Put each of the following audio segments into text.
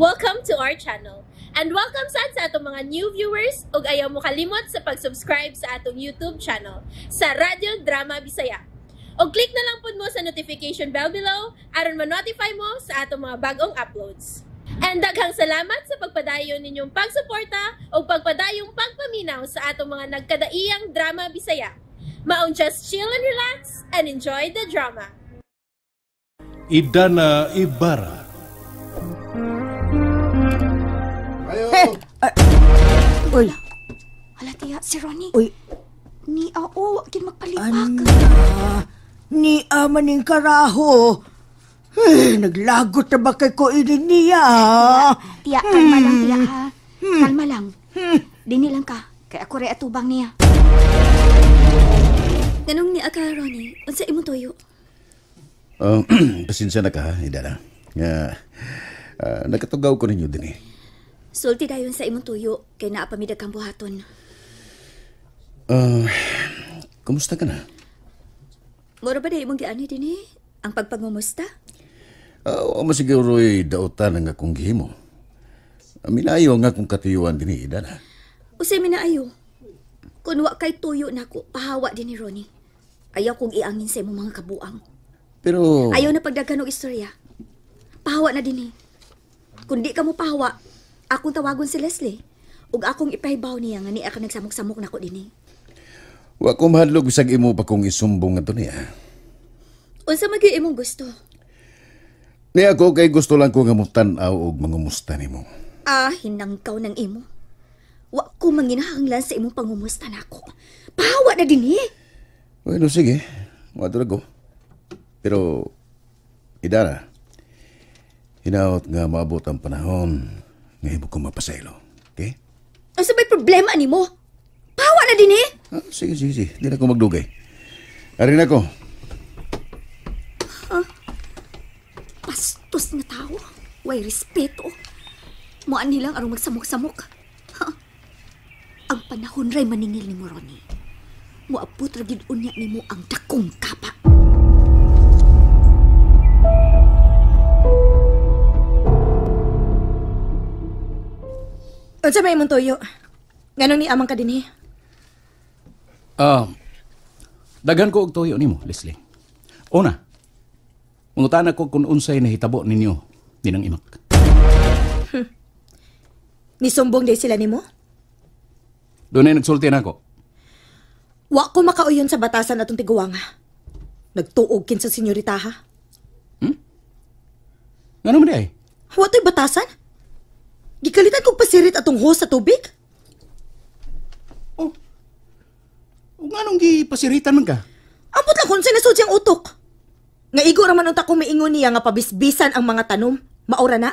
Welcome to our channel. And welcome sad sa atong mga new viewers ug ayaw mo kalimot sa pag-subscribe sa atong YouTube channel sa Radyo Drama Bisaya. Og click na lang pud mo sa notification bell below aron ma-notify mo sa atong mga bagong uploads. And daghang salamat sa pagpadayon ninyong pagsuporta ug pagpadayong pagpaminaw sa atong mga nagkadaiyang drama Bisaya. Maong just chill and relax and enjoy the drama. Idana Ibarra. Ayo. Uy, Hala, tiya, si Ronnie. Uy. Ni, oo, wag magpalipak. Ana, ni ama ning karaho. Eh, naglagot na ba kay ko ini niya? Tiya, kalma lang, tiya, ha? Kalma lang. Dini lang ka. Kay ako rin atubang niya. Ganong ni ka, Ronnie? Unsa imong tuyo? Pasensya na ka, ha, Idana. Nga, nakatugaw ko ninyo din eh. Sulti dayon sa imong tuyo kay naa pa mi daghang buhaton. Kumusta ka na? Mura ba day imong giani dinhi? Ang pagpangumusta? Uh, masiguro dautan ang akong gihimo. Minayo ang akong katuyuan din eh, Idana. Usay minaayo. Kun wa kay tuyo nako, pahawa din ni Ronnie. Ayaw kong iangin sa imong mga kabuang. Pero Ayaw na pagdaghan og istorya. Pahawa na dinhi. Kung di ka mo pahawa, akong tawagon si Leslie. Ug akong ipahibaw niya nga niya ka nagsamok-samok nako dinhi. Wa ko mahadlok bisag imo pa kong isumbong ngadto niya. Unsa man gyud imong gusto? Niya ako kay gusto lang ko nga mutan-aw og mangumusta nimo. Ah, hinangkaw ng imo. Wa ko manginahanglan sa imong pangumusta nako. Pahawa na dinhi. Bueno, sige. Moadto ko. Pero Idana, hinaot nga maabot ang panahon nga imo ko mapasaylo. Okay? Unsa may problema nimo? Pahawa na dinhi. Ah, sige, sige, sige. Di na ko magdugay. Ari na ko. Bastos nga tao. Way respeto. Muan nilang arong magsamok-samok. Ha? Ang panahon ray maningil nimo, Ronnie. Muabot ra gid unya nimo ang dakong kapa. Unsa may imong tuyo? Nganong ni amang ka dinhi? Daghan ko og tuyo nimo, Leslie. Una, mangutana ko kung unsay nahitabo ninyo ninang imak. Nisumbong day sila nimo? Doon ay nagsulti na ako. Wa ko makauyon sa batasan atong tiguwanga. Nagtuog kin sa senyorita ha. Ngano man di ay? Wa to'y batasan? Gikalitan kong pasirit atong hose sa tubig? Oh. Ug nganong gipasiritan man ka? Ambot lang kung sinasud siyang utok. Nga igo raman unta kong miingon niya nga pabisbisan ang mga tanom. Maura na.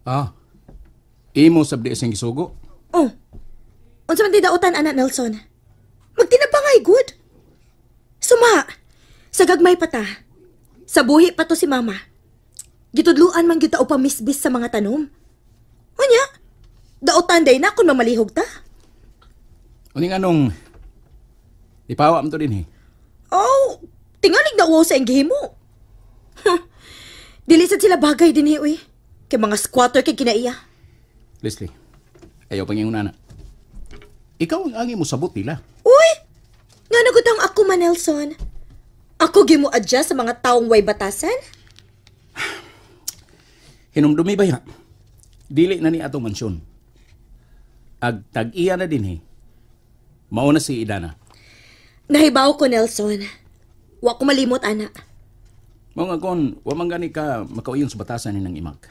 Ah. Imo sabdi siyang gisugo. Oh. Unsa man di dautan ana Nelson? Magtinabangay good. Suma. Sa gagmay pa ta. Sa buhi pa to si mama. Gitudluan man gyud ta og pamisbis sa mga tanom. Unya, dautan day na kung mamalihog ta. Uning anong ipawa mo to din eh. Oh, tingalig na uwaw sa iyang gihimo. Huh. Dili sad sila bagay dinhi uy. Kay mga squatter kay kinaiya. Leslie, ayaw pang ingon ana. Ikaw ang angi mo sabot nila. Uy! Nga nagutang ako man, Nelson. Ako gimo adjust sa mga taong way batasan? Hinumdumi ba ya? Dili na ni atong mansyon. Ag tag-iya na din eh. Mao na si Idana. Nahibaw ko, Nelson. Wa ko malimot, ana. Mao nga kon, wa man gani ka makauyon sa batasan ni nang imag.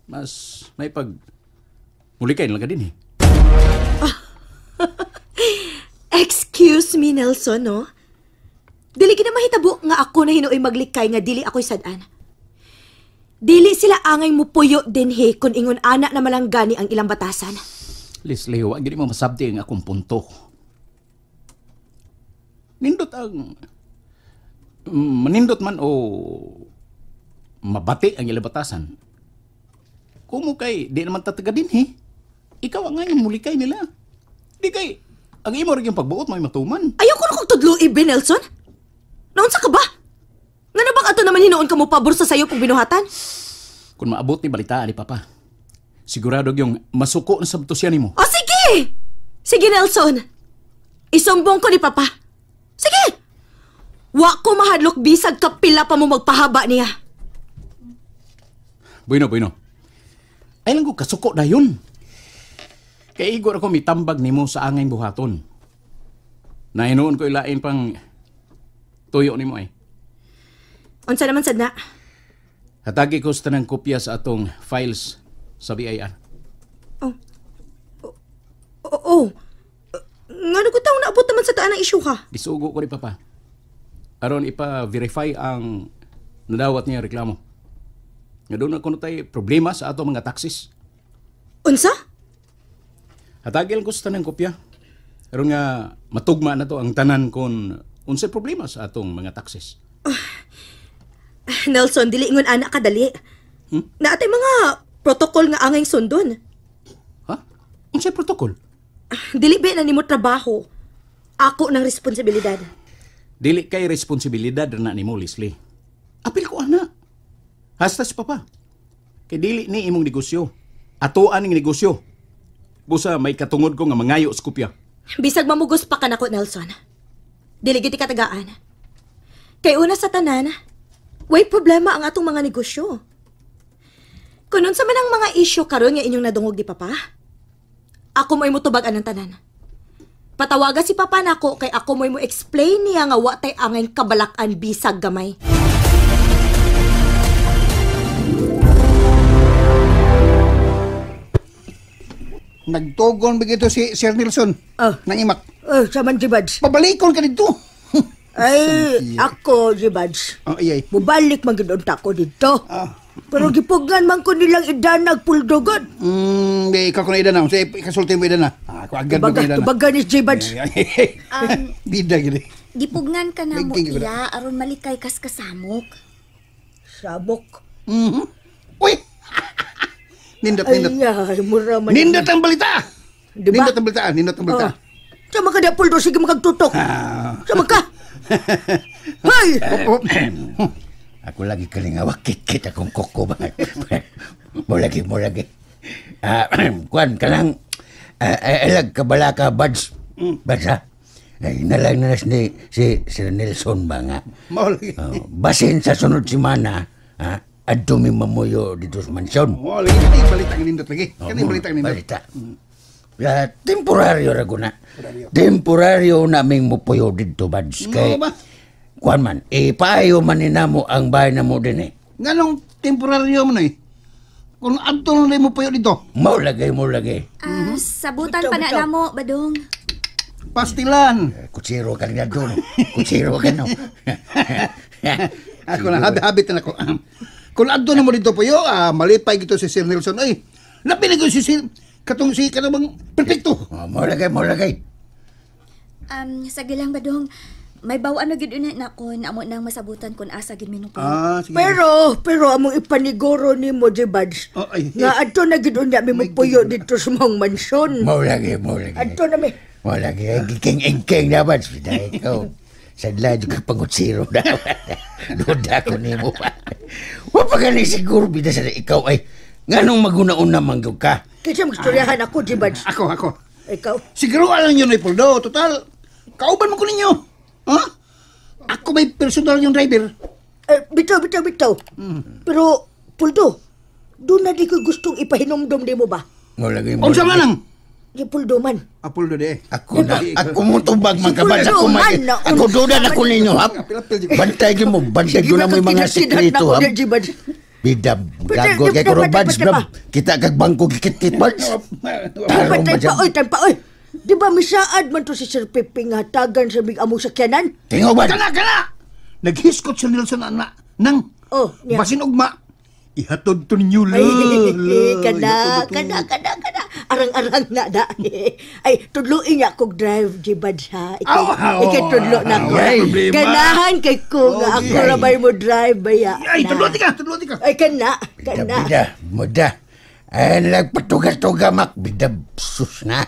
Mas may pag mulikay na lang ka din eh. Excuse me, Nelson, no? Dili gina mahitabo nga ako na hinuoy maglikay nga dili ako'y sad-an. Dili sila angay mupuyo dinhi kung ingon ana na malanggani ang ilang batasan. Leslie, wa gid mo masabti ang akong punto. Nindot ang manindot man o mabati ang ilang batasan. Kumo kay di naman tataga dinhi. Ikaw ang angay mulikay nila. Di kay ang imo ra gyud pagbuot may matuman. Ayaw ko na kong tudloi, Ben Nelson. Naunsa ka ba? Ngano bang ato naman hinuon ka mo pabor sa sayo pag binuhatan? Kung maabot ni balita ni Papa, sigurado yung masuko na sabto siya nimo. O sige! Sige, Nelson. Isumbong ko ni Papa. Sige! Wa ko mahadlok bisag kapila pa mo magpahaba niya. Bueno, bueno. Ay lang ko kasuko dayon. Kay igor ako mitambag nimo sa angay buhaton. Nahinuon ko ilain pang tuyo nimo ay. Unsa naman sad na? Hatagi ko sa tanang kopya sa atong files sa BIR. Oh. Oh. Ngano ko taong naabot naman sa taan ang issue ka? Gisugo ko ni Papa. Aron ipa-verify ang nadawat niya reklamo. Nga doon na kuno tay problema sa atong mga taxes. Unsa? Hatagi lang ko sa tanang kopya. Aron nga matugma na to ang tanan kon unsay problema sa atong mga taxes. Nelson, dili ingon anak kadali. Naatay mga protocol nga angay sundon. Ha? Unsay protocol? Dili ba na nimo trabaho? Ako ng responsibilidad. Dili kay responsibilidad na nimo, Leslie. Apil ko ana. Hasta si Papa. Kay dili ni imong negosyo. Atoan ning negosyo. Busa may katungod ko nga mangayo sa kopya. Bisag mamugos pa ka nako, Nelson. Dili gid katagaan. Kay una sa tanan, way problema ang atong mga negosyo. Kung unsa man ang mga isyu karon nga inyong nadungog di Papa, ako mo'y mutubag anang tanan. Patawaga si Papa nako kay ako mo'y mo explain niya nga wa tay angay kabalak-an bisag gamay. Nagtugon ba ito si Sir Nelson? Oh. Nang imak. Oh, saman si Buds. Pabalikon ka dito. Ay, ako si Buds. Oh, ay, ay. Mubalik man gid unta ko dito. Ah. Pero gipugngan man ko nilang idanag puldogon. Di, ikaw ko na idana. Sa ikasulti mo idana. Ah, ako agad mo idana. Tubaga ni J. Buds. Bida gini. Gipugnan ka na mo Nagking iya aron malikay kas kasamok. Sabok. Mhm. Uy! Nindot, nindot. Ay, mura man. Nindot ang balita! Diba? Nindot ang balita, nindot ang balita. Oh. Sama ka na, Puldo. Sige, magtutok. Ah. Sama ka. Hoy! Oh, oh. Ako lagi kalingawak kit-kit akong koko ba. Mo lagi. Kuan ka lang. Alag kabala ka, Buds. Buds, ha? Ay, nalang na ni si Sir Nelson ba nga. Mao lagi. Oh, basin sa sunod semana, ha? Adto mi mamuyo dito sa mansyon. Mao lagi. Kani balita nga nindot lagi. Kani balita nga nindot. Balita. Temporaryo ra guna. Temporaryo naming mupuyo dito, Buds. Kay, Mao ba? kuan man, ipaayo man ni namo ang bahay namo din eh. Nganong temporaryo man eh? Kung adto na mo payo dito. Mao lagi, mao lagi. Sabutan pa na namo, Badong. Pastilan. Kutsiro ka rin doon. Kutsiro ka no. Ako na, habit na ako. Kung adto na mo dito payo, malipay gito si Sir Nelson. Ay, labi na ko si Sir, katong si, katong bang perfecto. Oh, mao lagi, mao lagi. Sige lang, Badong. May bawaan na gid na kon amo nang masabutan kon asa gid minupo. Ah, sige. Pero among ipaniguro nimo, J. Buds. Oh, ay. Nga adto na gid unya mi mupuyo dito sa mong mansyon. Mao lagi, mao lagi. Adto na mi. Mao lagi. Giking-ingking na, Buds. Dahil ikaw, sadla jud ka pangutsiro na. Duda ko nimo pa. Wa pa gani siguro bida sa ikaw ay nganong maguna-una man gyud ka. Kinsa magstoryahan ako, J. Buds? Ako. Ikaw. Siguro alam niyo na Poldo. Total, kauban mo ko ninyo. Ha? Ako may personal yung driver. Eh, bitaw. Pero, Puldo, doon na di ko gustong ipahinumdum di mo ba? Mao lagi, mao Unsa lagi. man ang? Di Puldo man. Ah, Puldo di. Ako na, ako mo tubag man ka ba? Siguro Ako man, man na, ako duda na ko ninyo, ha? Bantay gyud mo, bantay gyud na mo yung mga sekreto, ha? Bida, gago kay ko Buds, bro. Kita kag bangko gikit-kit, Buds. Tarong ba dyan? Oy, pa, oy. Di ba misaad man to si Sir Pepe nga hatagan sa big among sakyanan? Tingaw ba? Kana! Naghiskot si Nelson ana nang Oh, niya. basin ugma. Ihatod to ninyo la. Ay, kana. Arang-arang na da. Ay, tudluin niya kog drive, J. Buds, ha? Ikay tudlo na ko. Ay, problema. Ganahan kay ko nga ako rabay mo drive, baya. Ay, tudlo ka. Ay, kana. Bida, muda. Ay, nagpatuga-tuga, mak. Bida, sus na.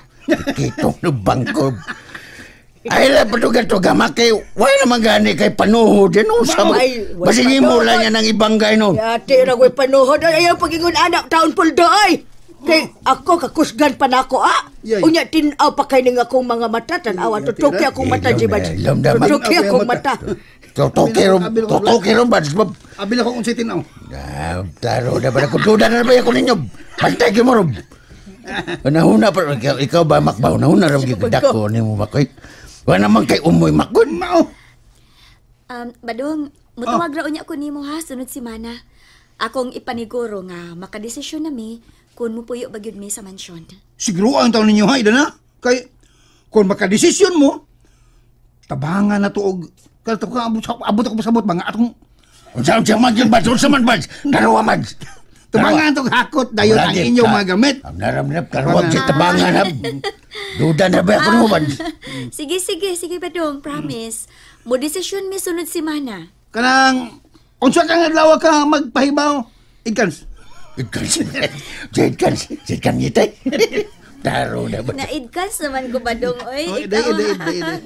Kitong no bangko. Ay la patuga-tuga makay wala naman gani kay panuhod din unsa ba. Ay, way Basig imo lang panuhod. yan ang ibang no. Yati ra ko'y panuhod. Ay, ayaw pagingon anak taon puldo ay. Kay ako kakusgan pa nako ah. Yay. Unya tin-aw pa kay ning akong mga mata tan-awa tutuki akong mata Jibad. Ilom na, Tutuki akong mata. Tutuki ro, tutuki ro ba? Abil ako unsay tin-aw. Ah, klaro na ba ko duda na ba ako ninyo. Bantay gyud mo ro. Unahuna pa ikaw ba makbaw na una ra gyud dako nimo makoy. Wala naman kay umoy makon. Mao. Badong, mutawag ra unya ko nimo ha sunod semana. Akong ipaniguro nga makadesisyon nami kung mupuyo ba gyud mi sa mansyon. Siguro ang taon ninyo ha, ida na. Kay kung makadesisyon mo, tabangan na to og kato ka abot ako pasabot ba nga atong Unsa man gyud ba? Unsa man ba? Karuwa man. Tabangan tong hakot dayon ang inyong mga gamit. Naram na karuwa sa tabangan ha. Duda na ba ako nimo ba? Sige, sige, sige Badong, promise. Mo desisyon mi sunod semana. Kanang unsa kang adlaw ka magpahibaw? Ikans. Ikans. Ikans. Ikans ngitay. Taro na ba? Naidkans naman ko Badong oy. Oh, iday, iday, iday, iday.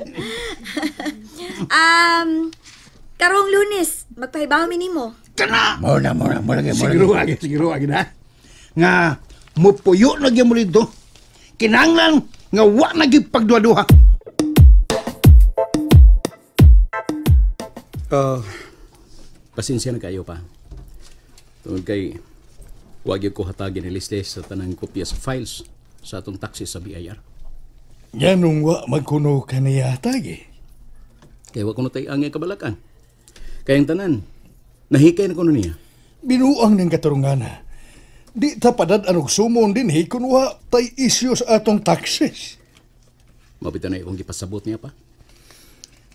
Karong Lunes, magpahibaw mi nimo. Kana. Mo na. Siguro agi na. Nga mupuyo na gyud mo dito. Kinahanglan nga wa na gyud pagduha-duha. Pasensya na kayo pa. Tungod kay wag gyud ko hatagin ni Leslie sa tanang kopya sa files sa atong taxi sa BIR. Nganong wa magkuno kaniya tagi? Kay wa kuno tay angay kabalakan. Kay ang tanan nahikay na kuno niya. Binuang ng katurungana. Di ta padad-an og sumon dinhi kun wa tay isyu sa atong taxes. Mapita na akong gipasabot niya pa.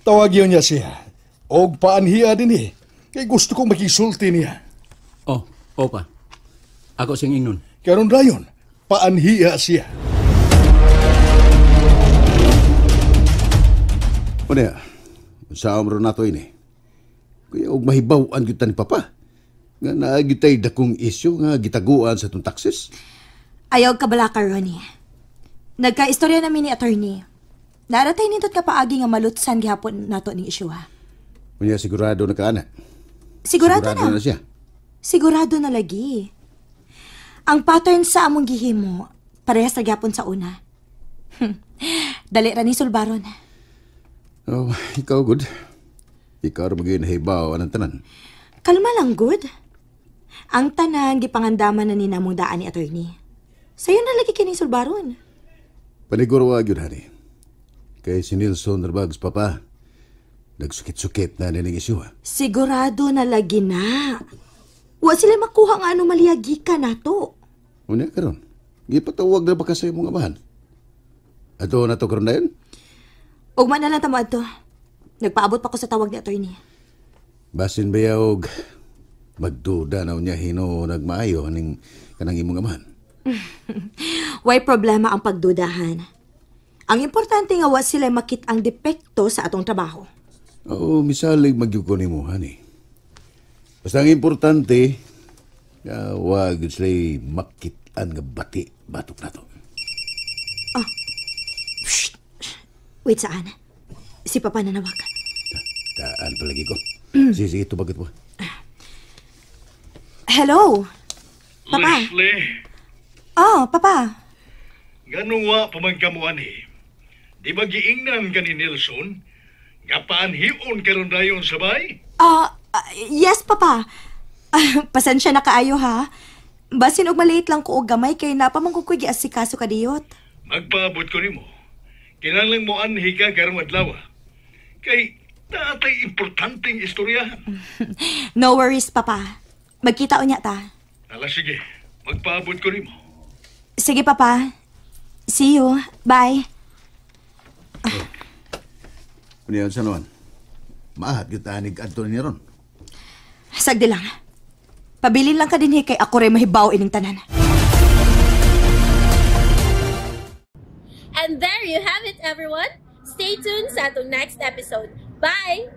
Tawag yun niya siya. Og paanhiya dinhi. Kay gusto kong makisulti niya. Oh, opa. Ako siyang ingnon. Karon dayon, paanhiya siya. Unya, sa amro nato ini. Kuya og mahibaw-an gyud ta ni Papa. Nga naa gyud tay dakong isyu nga gitaguan sa atong taxes. Ayaw kabalaka, Ronnie. Nagka-istorya namin ni attorney. Naratay nindot ka paagi nga malutsan gihapon nato ning isyu ha. Unya sigurado na ka ana. Sigurado na. na siya. Sigurado na lagi. Ang pattern sa among gihimo, parehas na gihapon sa una. Dali ra ni sulbaron. Oh, ikaw good. Ikaw ra magyud nahibaw anang tanan. Kalma lang, good. Ang tanan gipangandaman na ni namong daan ni attorney. Sayo na lagi kining sulbaron. Paniguro wa gyud hani. Kay si Nelson Rabags papa nagsukit-sukit na nining isyu ha. Sigurado na lagi na. Wa sila makuha nga anomalya gikan nato. Unya karon. Gipatawag na ba ka sa imong amahan? Ato na to karon dayon? Ugma na lang tamo adto. Nagpaabot pa ko sa tawag ni attorney. Basin ba og magduda na unya hino nagmaayo aning kanang imong amahan? Way problema ang pagdudahan. Ang importante nga wa sila makit ang depekto sa atong trabaho. Oo, misalig magyud ko nimo hani. Basta ang importante, wag sila'y makitaan nga bati batok na to. Oh. Shh. Wait, saan? Si Papa nanawag. Daan palagi ko. Sige, tubagit mo. Hello? Papa? Leslie, Oh, Papa. ganong wa pamangkamuan eh. Di ba giingnan ka ni Nelson? Nga paanhion karon dayon sabay? Yes, Papa. Pasensya na kaayo, ha? Basin og maliit lang ko og gamay kay napamangko ko'y giasikaso kadiyot. Magpaabot ko nimo. Kinahanglan mo anhi ka karong adlaw. Kay naatay importanteng istoryahan. No worries, Papa. Magkita unya ta. Ala sige, magpaabot ko nimo. Sige, Papa. See you. Bye. Ano yan sa naman? Maahat yun tanig adto ni ron. Sagdi lang. Pabilin lang ka din kay ako rin mahibaw ining tanan. And there you have it, everyone. Stay tuned sa atong next episode. Bye!